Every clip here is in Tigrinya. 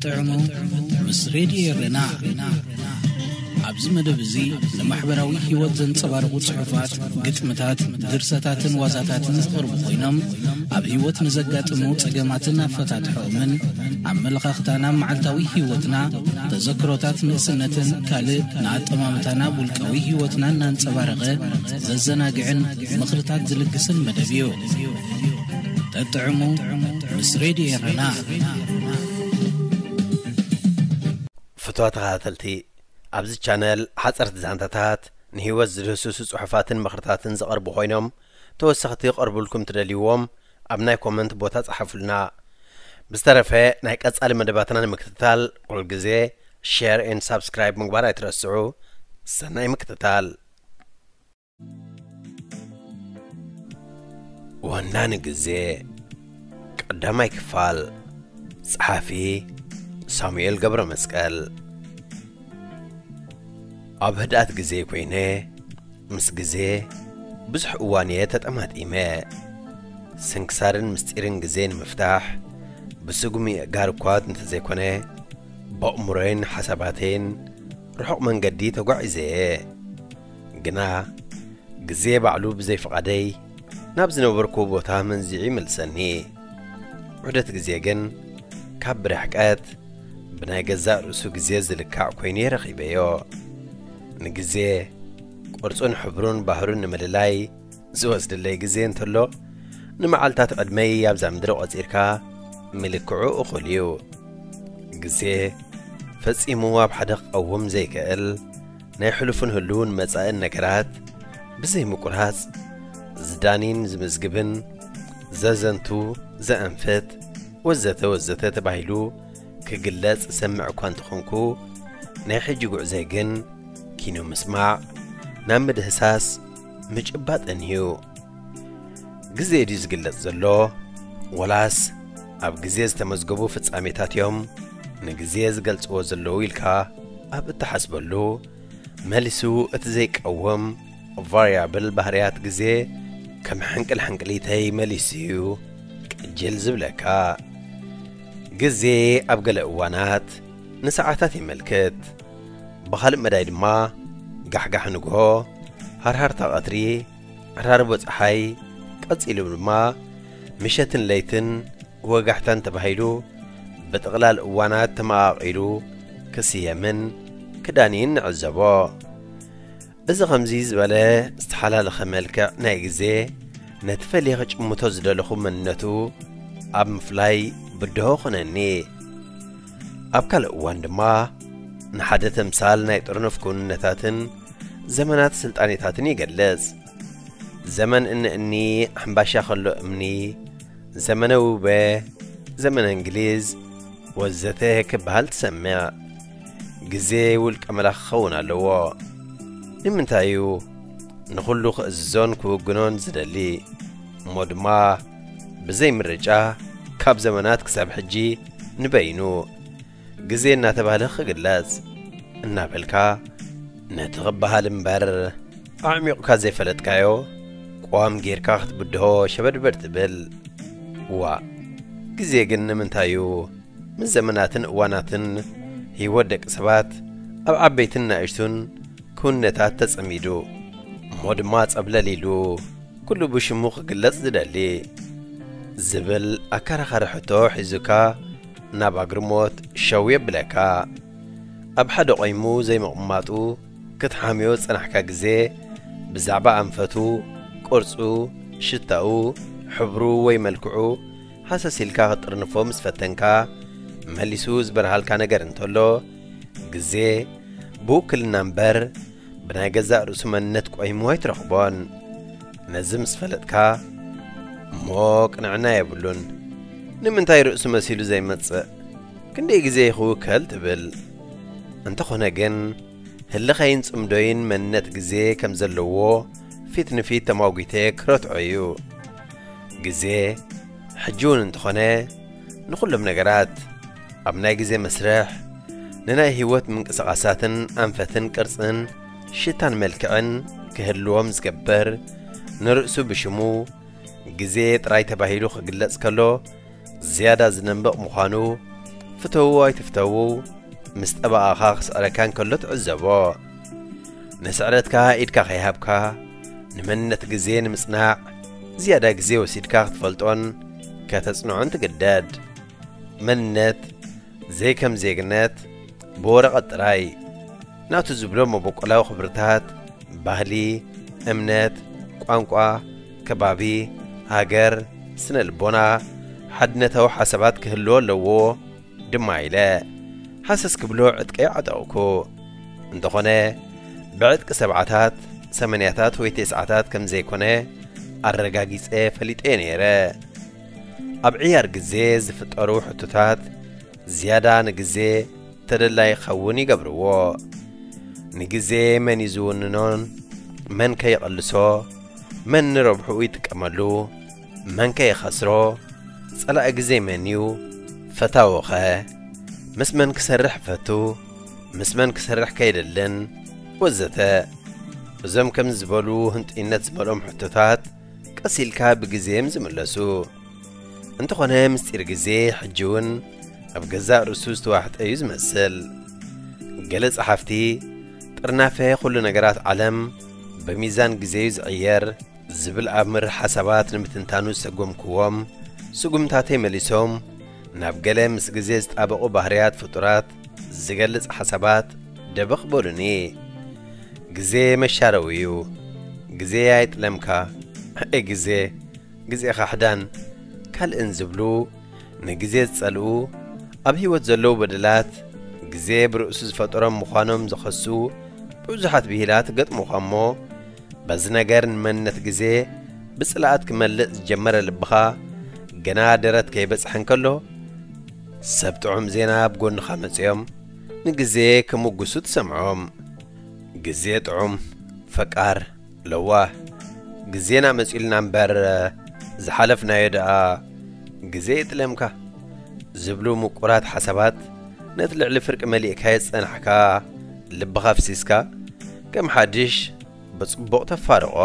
ጥዕሙ ምስ ሬድዮ ኤረና። ኣብዚ መደብ እዚ ንማሕበራዊ ህይወት ዘንጸባርቑ ጽሑፋት፣ ግጥምታት፣ ድርሰታትን ዋዛታትን ዝቐርቡ ኮይኖም፣ ኣብ ህይወት ንዘጋጥሙ ጸገማትን ኣፈታትሖኦምን፣ ኣመለኻኽታና፣ መዓልታዊ ህይወትና፣ ተዘክሮታት ንእስነትን ካልእ ንኣጠማምታና ውልቃዊ ህይወትና እናንጸባረቐ ዘዘናግዕን ምኽርታት ዝልግስን መደብ እዩ። ጠጥዕሙ ምስ ሬድዮ ኤረና። ፍትዋ ተኸታተልቲ፣ ኣብዚ ቻነል ሓጸርቲ ዛንታታት፣ ንህይወት ዝድህስሱ ጽሑፋትን ምኽርታትን ዝቐርቡ ኮይኖም፣ ተወሰኽቲ ክቐርቡልኩም ትደልይዎም ኣብ ናይ ኮመንት ቦታ ጸሓፉልና። ብዝተረፈ ናይ ቀጻሊ መደባትና ንምክትታል ኩሉ ግዜ ሼር ኤንድ ሳብስክራይብ ምግባር ኣይትረስዑ። ሰናይ ምክትታል። ወናኒ ግዜ ቀዳማይ ክፋል። ጸሓፊ ሳሙኤል ገብረ መስቀል። ኣብ ህድኣት ግዜ ኮይነ ምስ ግዜ ብዙሕ እዋን እየ ተጠማጢመ። ስንክሳርን ምስጢርን ግዜ ንምፍታሕ ብስጉሚ ኣእጋር እኳ እንተዘይኮነ፣ በእምሮይን ሓሳባተይን ርሑቕ መንገዲ ተጓዒዘ እየ። ግና ግዜ ባዕሉ ብዘይፍቓደይ ናብ ዝነበርኩ ቦታ መንዚዑ ይመልሰኒ። ዑደት ግዜ ግን ካብ ብርሕቀት ብናይ ገዛእ ርእሱ ግዜ ዝልካዕ ኮይኑ እየ ረኺበዮ። ንግዜ ቅርጹን ሕብሩን ባህሩን ንምልላይ ዝወስደለይ ግዜ እንተሎ፣ ንመዓልታት ዕድመይ ኣብዛ ምድሪ ቆጺርካ ምልክዑ እኹል እዩ። ግዜ ፈጺሙ ኣብ ሓደ ክቐውም ዘይክእል ናይ ሕሉፍን ህሉውን መጻእን ነገራት ብዘይ ምቁራጽ ዝዳኒን ዝምዝግብን ዘዘንቱ፣ ዘእንፍት፣ ወዘተ ወዘተ ተባሂሉ ክግለጽ እሰምዕ እኳ እንተኾንኩ፣ ናይ ሕጂ ጉዕዞይ ግን ኪኖ ምስማዕ፣ ናብ ምድህሳስ ምጭባጥን እዩ። ግዜ ድዩ ዝግለጽ ዘሎ? ወላስ ኣብ ግዜ ዝተመዝገቡ ፍጻሜታት እዮም ንግዜ ዝገልጽዎ ዘለዉ ኢልካ ኣብ እትሓስበሉ፣ መሊሱ እቲ ዘይቀውም ቫርያብል ባህርያት ግዜ ከም ሕንቅል ሕንቅሊተይ መሊሱ እዩ ቅጅል ዝብለካ። ግዜ ኣብ ገለ እዋናት ንሰዓታት የመልክት። ብኻልእ መዳይ ድማ ጋሕጋሕ ንግሆ፣ ሃርሃርታ ቀትሪ፣ ዕራርቦ ጸሓይ፣ ቀጺሉ ድማ ምሸትን ለይትን ወጋሕታን ተባሂሉ ብጥቕላል እዋናት ተመቓቒሉ ክስየምን ክዳንይን ንዕዘቦ። እዚ ኸምዚ ዝበለ ዝተሓላለኸ መልክዕ ናይ ግዜ ነቲ ፈሊየ ክጭምቶ ዝደለኹ መንነቱ ኣብ ምፍላይ ብድሆ ኾነኒ። ኣብ ካልእ እዋን ድማ ንሓደ ተምሳል ናይ ጥርኑፍ ክውንነታትን ዘመናት ስልጣኔታትን ይገልጽ። ዘመን እኒ እኒ ሕምባሻ ከሎ እምኒ፣ ዘመነ ውበ፣ ዘመነ እንግሊዝ ወዘተ ክበሃል ትሰምዕ። ግዜ ውልቀ መላኺ ክኸውን ኣለዎ። ንምንታይ እዩ ንኹሉ ክእዝዞን ክውግኖን ዝደሊ? እሞ ድማ ብዘይ ምርጫ ካብ ዘመናት ክሳብ ሕጂ ንበይኑ ግዜ እናተባህለ ክግለጽ እናበልካ ነቲ ክበሃል እምበር ኣዕሚቑካ ዘይፈለጥካዮ ቅዋም ጌርካ ክትብድሆ ሸበድበድ ትብል። እዋእ፣ ግዜ ግን ንምንታይ እዩ ምስ ዘመናትን እዋናትን ህይወት ደቂ ሰባት ኣብ ዓበይትን ንኣሽቱን ክውንነታት ተጸሚዱ፣ እሞ ድማ ጸብለል ኢሉ ኩሉ ብሽሙ ክግለጽ ዝደሊ? ዝብል ኣከራኻሪ ሕቶ ሒዙካ ናብ ኣግርሞት ሸው የብለካ። ኣብ ሓደ ቆይሙ ዘይምቕማጡ ክትሓምዮ ዝጸናሕካ ግዜ፣ ብዛዕባ ኣንፈቱ፣ ቅርጹ፣ ሽታኡ፣ ሕብሩ ወይ መልክዑ ሃሰስ ኢልካ ክትጥርንፎ ምስ ፈተንካ፣ መሊሱ ዝበርሃልካ ነገር እንተሎ፣ ግዜ ብውክልና እምበር ብናይ ገዛእ ርእሱ መንነት ቆይሙ ኣይትረኽቦን። ነዚ ምስ ፈለጥካ እሞ ቅንዕና የብሉን። ንምንታይ ርእሱ መሲሉ ዘይመጽእ? ክንደይ ግዜ ይኽውከል ትብል? እንተኾነ ግን ህልኸይን ጽምዶይን መንነት ግዜ ከም ዘለዎ ፊት ንፊት ተማጒተ ክረትዖ እዩ። ግዜ ሕጂ እውን እንተኾነ ንኹሎም ነገራት ኣብ ናይ ግዜ መስርሕ ንናይ ህይወት ምንቅስቓሳትን ኣንፈትን ቅርጽን ሽታን መልክዕን ክህልዎም ዝገብር ንርእሱ ብሽሙ ግዜ ጥራይ ተባሂሉ ክግለጽ ከሎ ዝያዳ ዝነምቕ ምዃኑ ፍተዉ ኣይትፍተዉ፣ ምስ ጠበቓኻ ክስዕረካ እንከሎ ትዕዘቦ። ንስዕረትካ ኢድካ ከይሃብካ፣ ንመንነት ግዜ ንምጽናዕ፣ ዝያዳ ግዜ ወሲድካ ክትፈልጦን ከተጽንዖን ትግደድ። መንነት ዘይከም ዜግነት ብወረቐት ጥራይ። ናቱ ዝብሎ መበቆላዊ ክብርታት፣ ባህሊ፣ እምነት፣ ቋንቋ፣ ከባቢ፣ ሃገር፣ ስነ ልቦና፣ ሓድነታዊ ሓሳባት ክህልዎ ኣለዎ ድማ ኢለ ሃሰስ ክብሎ ዕጥቀይ ዓጠቕኩ። እንተኾነ፣ ብዕጥቂ ሰብዓታት፣ ሰመንያታት ወይ ቴስዓታት ከም ዘይኮነ ኣረጋጊጸ ፈሊጠ ነይረ። ኣብ ዕያር ግዜ ዝፍጠሩ ሕቶታት ዝያዳ ንግዜ ተደላይ ክኸውን ይገብርዎ። ንግዜ መን እዩ ዝውንኖን መን ከ ይቐልሶ፣ መን ንረብሕኡ ይጥቀመሉ፣ መን ከ ይኸስሮ፣ ጸላኢ ግዜ መን እዩ፣ ፈታዊኸ፣ ምስ መን ክሰርሕ እፈቱ፣ ምስ መን ክሰርሕ ከይደልን፣ ወዘተ። እዞም ከም ዝበሉ ህንጡይነት ዝመልኦም ሕቶታት ቀስ ኢልካ ብግዜ እዮም ዝምለሱ። እንተኾነ፣ ምስጢር ግዜ ሕጂ እውን ኣብ ገዛእ ርእሱ ዝተዋሕጠ እዩ ዝመስል። ገለ ጸሓፍቲ፣ "ጥርናፈ ኩሉ ነገራት ዓለም ብሚዛን ግዜ እዩ ዝዕየር" ዝብል ኣብ መርህ ሓሳባት ንምትንታኑ ዝሰጎምክዎም ስጉምታተይ መሊሶም፣ ናብ ገለ ምስ ግዜ ዝጣበቑ ባህርያት ፍጡራት ዝገልጽ ሓሳባት ደበኽ በሉኒ። "ግዜ መሻረዊ እዩ፣ ግዜ ኣይጥለምካ፣ ኣይ ግዜ፣ ግዜኻ ሕዳን" ካልእን ዝብሉ፣ ንግዜ ዝጸልኡ፣ ኣብ ህይወት ዘለዉ በደላት ግዜ ብርእሱ ዝፈጠሮም ምዃኖም ዝኸሱ ብዙሓት ብሂላት ገጥሙኻ እሞ፣ በዚ ነገር ንመንነት ግዜ ብጽልኣት ክመልእ ዝጀመረ ልብኻ፣ ገና ደረት ከይበጽሐ እንከሎ፣ ሰብ ጥዑም ዜና ኣብ ጎንኻ መጺኦም ንግዜ ክምጉሱ ትሰምዖም። "ግዜ ጥዑም፣ ፈቃር፣ ለዋህ፣ ግዜና መጺኡልና እምበር፣ ዝሓለፍናዮ ደኣ ግዜ ይጥለምካ" ዝብሉ ምቁራት ሓሳባት፣ ነቲ ልዕሊ ፍርቂ መሊእካዮ ዝጸናሕካ ልብኻ ኣፍሲስካ፣ ከም ሓድሽ ብጽቡቕ ተፋርቖ።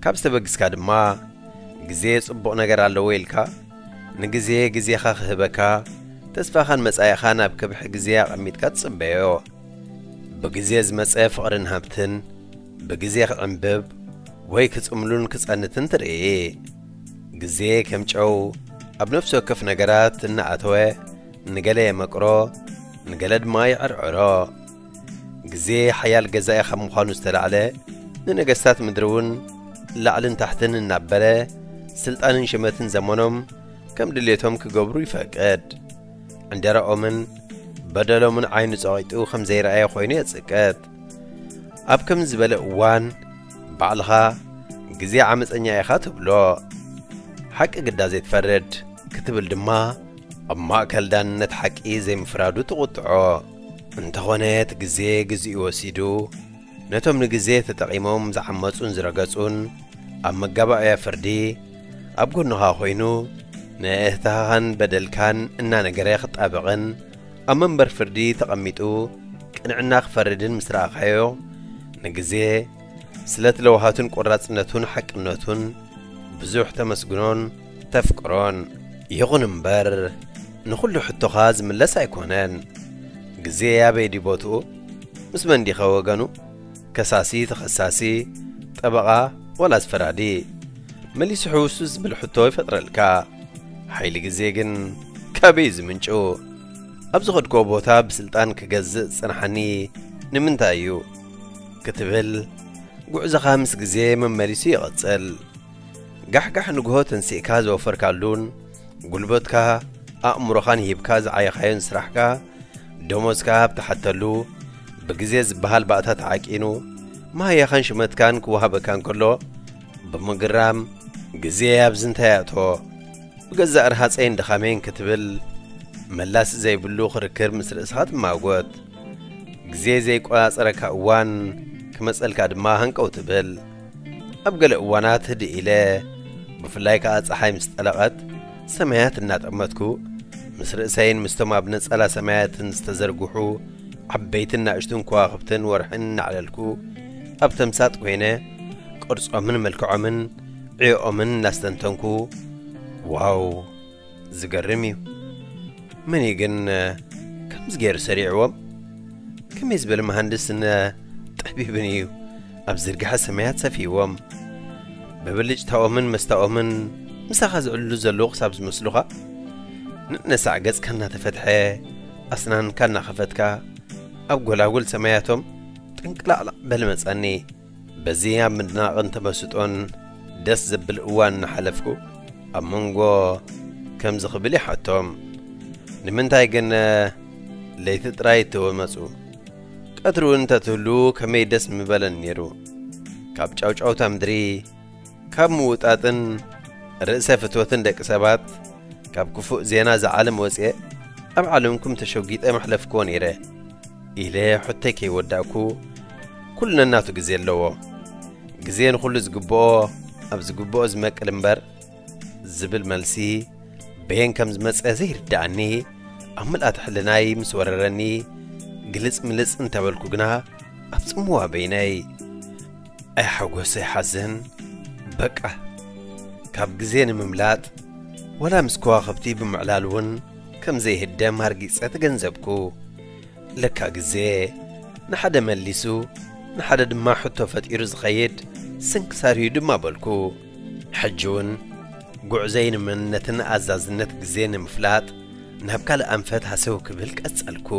ካብ ዝተበግስካ ድማ፣ ግዜ ጽቡቕ ነገር ኣለዎ ኢልካ፣ ንግዜ ግዜኻ ክህበካ፣ ተስፋኻን መጻኢኻን ኣብ ከብሒ ግዜ ኣቐሚጥካ ትጽበዮ። ብግዜ ዝመጸ ፍቕርን ሃብትን፣ ብግዜ ክዕንብብ ወይ ክጽምሉን ክጸንትን ትርኢ። ግዜ ከም ጨው ኣብ ነፍሲ ወከፍ ነገራት እናኣተወ፣ ንገለ የመቅሮ፣ ንገለ ድማ ይዕርዕሮ። ግዜ ሓያል ገዛኢ ካብ ምዃኑ ዝተላዕለ፣ ንነገስታት ምድሪ እውን ላዕልን ታሕትን እናበለ፣ ስልጣንን ሽመትን ዘመኖም ከም ድሌቶም ክገብሩ ይፈቅድ። ዕንደራኦምን በደሎምን ዓይኑ ጸቒጡ ከም ዘይረኣየ ኮይኑ የጽቅጥ። ኣብ ከምዚ ዝበለ እዋን፣ ባዕልኻ፣ "ግዜ ዓመጸኛ ኢኻ" ትብሎ። "ሓቂ ግዳ ዘይትፈርድ" ክትብል ድማ፣ ኣብ ማእከል ዳንነት ሓቂ ዘይምፍራዱ ትቑጥዖ። እንተኾነ፣ እቲ ግዜ ግዚኡ ወሲዱ፣ ነቶም ንግዜ ተጠቒሞም ዝዓመጹን ዝረገጹን፣ ኣብ መጋባእያ ፍርዲ ኣብ ጎንኻ ኮይኑ፣ ንእህትኻን በደልካን እናነገረ ክጣበቕን፣ ኣብ መንበር ፍርዲ ተቐሚጡ ቅንዕና ክፈርድን ምስ ረኣኻዮ፣ ንግዜ ስለቲ ለውሃቱን ቆራጽነቱን ሓቅነቱን ብዙሕ ተመስግኖን ተፍቅሮን። ይኹን እምበር፣ ንኹሉ ሕቶኻ ዝምለስ ኣይኮነን። ግዜ ኣበይ ድዩ ቦትኡ? ምስ መን ዲኸ ወገኑ? ከሳሲ፣ ተኸሳሲ፣ ጠበቓ፣ ዋላስ ፈራዲ? መሊሱ ሕውሱ ዝብል ሕቶ ይፈጥረልካ። ሓይሊ ግዜ ግን ካበይ እዩ ዝምንጩ? ኣብ ዝኸድክዎ ቦታ ብስልጣን ክገዝእ ዝጸንሓኒ ንምንታይ እዩ? ክትብል፣ ጉዕዞኻ ምስ ግዜ መመሊሱ ይቕጽል። ጋሕጋሕ ንግሆ ተንሲእካ ዝወፈርካሉን፣ ጉልበትካ፣ ኣእምሮኻን ሂብካ ዝዓየኻዮን ስራሕካ፣ ደሞዝካ ኣብ ትሓተሉ፣ ብግዜ ዝበሃል ባእታ ተዓቂኑ፣ መሃያኻን ሽመትካን ክወሃበካ እንከሎ፣ ብምግራም፣ "ግዜ ኣብዚ እንታይ ኣእቶ? ብገዛእ ርሃጸይን ድኻመይን" ክትብል፣ መላሲ ዘይብሉ ክርክር ምስ ርእስኻ ትማጎት። ግዜ ዘይቆጻጸረካ እዋን ክመጸልካ ድማ ሃንቀው ትብል። ኣብ ገለ እዋናት ህድእ ኢለ፣ ብፍላይ ከኣ ጸሓይ ምስ ጠለቐት፣ ሰማያት እናጠመትኩ፣ ምስ ርእሰይን ምስቶም ኣብ ነጸላ ሰማያትን ዝተዘርግሑ ዓበይትን ናእሽቱን ከዋኽብትን ወርሕን እናዕለልኩ፣ ኣብ ተምሳጥ ኮይነ፣ ቅርጾምን መልክዖምን ዕዮኦምን እናስተንተንኩ፣ ዋው፣ ዝገርም እዩ። መን እዩ ግን ከምዚ ገይሩ ሰሪዕዎም? ከመይ ዝበለ መሃንድስን ጠቢብን እዩ ኣብ ዝርግሐ ሰማያት ሰፊዎም? ብብልጭታኦምን መስታኦምን ምሳኻ ዝዕልሉ ዘለዉ ክሳብ ዝመስሉኻ፣ ንነሳዕ ገጽካ እናተፈትሐ ኣስናንካ እናኸፈትካ ኣብ ጎላጉል ሰማያቶም ጥንቅላዕላዕ በል መጸኒ። በዚ ኣብ ምድናቕን ተመስጦን ደስ ዘብል እዋን እናሓለፍኩ፣ ኣብ መንጎ ከምዚ ክብል ይሓቶም፣ "ንምንታይ ግን ለይቲ ጥራይ እትወመጹ? ቀትሪ እውን እንተትህሉ ከመይ ደስ ምበለን ነይሩ። ካብ ጫውጫውታ ምድሪ፣ ካብ ምውጣጥን ርእሰ ፍትወትን ደቂ ሰባት፣ ካብ ክፉእ ዜና እዛ ዓለም ወፅኤ ኣብ ዓለምኩም ተሸጒጠ መሕለፍክዎ ነይረ" ኢለ ሕቶይ ከይወዳእኩ፣ "ኩሉ ነናቱ ግዜ ኣለዎ። ግዜ ንኹሉ ዝግብኦ ኣብ ዝግብኦ ዝመቅል እምበር" ዝብል መልሲ በየን ከም ዝመጸ ዘይርድኣኒ ኣብ ምልኣት ሕልናይ ምስ ወረረኒ፣ ግልጽ ምልጽ እንተበልኩ ግና ኣብ ጽምዋ በይነይ። ኣይ ሓጎስ ኣይ ሓዘን፣ በቃ ካብ ግዜ ንምምላጥ ዋላ ምስ ከዋኽብቲ ብምዕላል እውን ከም ዘይህደም ኣርጊጸ ተገንዘብኩ። ለካ ግዜ ንሓደ መሊሱ ንሓደ ድማ ሕቶ ፈጢሩ ዝኸይድ ስንክሳር እዩ ድማ በልኩ። ሕጂ እውን ጉዕዘይ ንመንነትን ኣዛዝነት ግዜ ንምፍላጥ ናብ ካልእ ኣንፈት ሃሰው ክብል ቀጸልኩ።